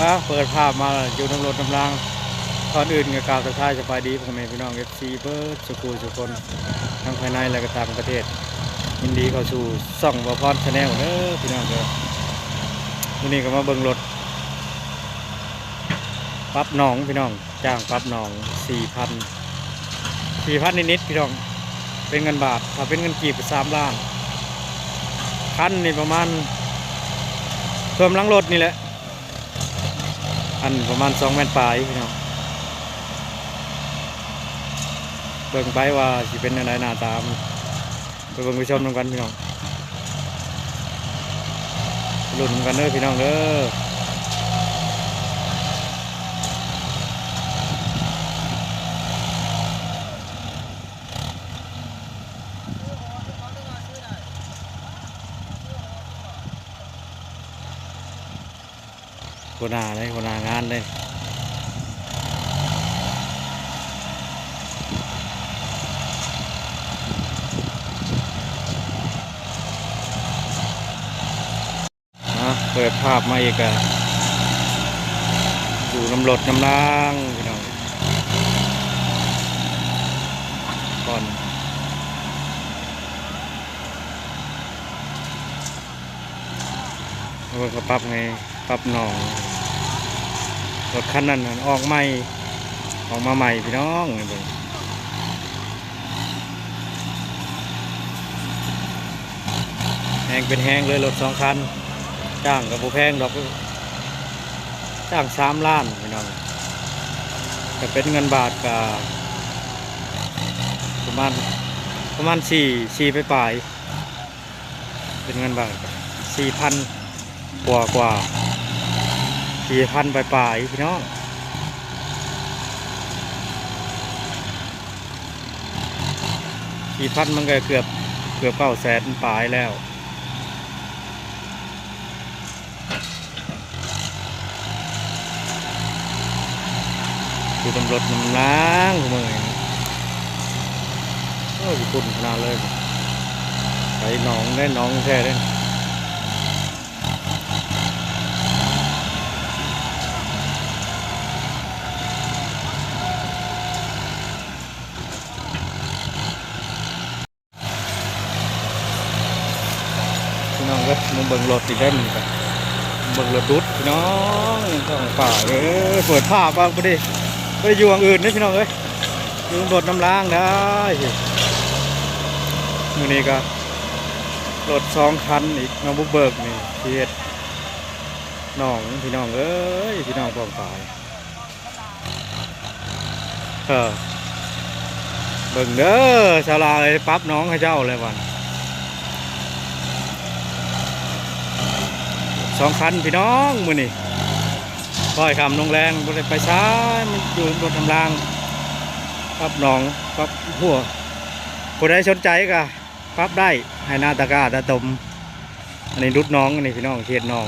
ອ່າ ເປີດພາບມາຢູ່ນຳລົດນຳລາງ. ກ່ອນອື່ນກໍກ່າວທັກທາຍສະບາຍດີພໍ່ແມ່ພີ່ນ້ອງ ເອັຟຊີ ເບິດສູ່ຄູ່ສູ່ຄົນ ທັງພາຍໃນ ແລະ ກໍຕ່າງປະເທດ. ຍິນດີເຂົ້າສູ່ຊ່ອງບ່າວພອນ Channel ເດີພີ່ນ້ອງເດີ. ມື້ນີ້ກໍມາເບິ່ງລົດປັບໜອງພີ່ນ້ອງ. ຈ້າງປັບໜອງສີ່ພັນ ສີ່ພັນນິດໆ ພີ່ນ້ອງ ເປັນເງິນບາດ. ຖ້າເປັນເງິນກີບກໍສາມລ້ານ. ຄັນນີ້ປະມານ ເພີ່ມຫຼັງລົດນີ້ແຫຼະ ອັນປະມານສອງແມັດປາຍພີ່ນ້ອງ. ເບິ່ງໄປວ່າຊິເປັນແນວໃດໜ້າຕາມັນ. ໄປເບິ່ງໄປຊົມນຳກັນພີ່ນ້ອງ ໄປລຸ້ນນຳກັນເດີພີ່ນ້ອງເດີ. ຫົວໜ້າເດ້ ຫົວໜ້າງານເດ້. ອ່າ ເປີດພາບມາອີກກະຢູ່ນຳລົດນຳລາງພີ່ນ້ອງ. ກ່ອນ ເພິ່ນກໍປັບໃຫ້ ປັບໜອງ. ລົດຄັນນັ້ນອອກໃໝ່ ອອກມາໃໝ່ພີ່ນ້ອງ ນີ້ເບິ່ງ ແຮງເປັນແຮງເລີຍ. ລົດສອງຄັນ ຈ້າງກໍບໍ່ແພງດອກ ຈ້າງສາມລ້ານພີ່ນ້ອງ. ຖ້າເປັນເງິນບາດກໍປະມານ ປະມານສີ່ ສີ່ປາຍໆ ເປັນເງິນບາດກໍສີ່ພັນກວ່າໆ ສີ່ພັນປາຍໆ ພີ່ນ້ອງ. ສີ່ພັນມັນກໍເກືອບ ເກືອບເກົ້າແສນປາຍແລ້ວ. ຢູ່ນຳລົດນຳລາງມື້ນີ້ ໂອ້ ຂີ້ຝຸ່ນຂະໜາດເລີຍ. ໄປໜອງເດ້ ໜອງແທ້ເດ້. ພີ່ນ້ອງເອີຍ ມາເບິ່ງລົດອີກແລ້ວນີ້ກະ ເບິ່ງລົດດຸດພີ່ນ້ອງ ຕ້ອງປາເອີຍ. ເປີດພາບວ່າບໍ່ໄດ້ ບໍ່ໄດ້ຢູ່ອັນອື່ນເດ້ພີ່ນ້ອງເອີຍ ຢູ່ນຳລົດນຳລາງໄດ້. ມື້ນີ້ກະລົດສອງຄັນອີກ ມາບຸກເບີກນີ້ ຊິເຮັດໜອງພີ່ນ້ອງເອີຍ ພີ່ນ້ອງປ້ອງປາຍ. ເອີ ເບິ່ງເດີ ຊາວລາວໄດ້ປັບໜອງໃຫ້ເຈົ້າແລ້ວບັດ ສອງຄັນພີ່ນ້ອງ. ມື້ນີ້ ຄ້ອຍຄ່ຳລົງແລງ ບໍ່ໄດ້ໄປໃສ ມັນຢູ່ນຳລົດນຳລາງ ປັບໜອງ ປັບຮົ້ວ. ຜູ້ໃດສົນໃຈກະປັບໄດ້ ໃຫ້ໜ້າຕາກ້າຕາຕົມ. ອັນນີ້ດຸດໜອງ ອັນນີ້ພີ່ນ້ອງ ເຂດໜອງ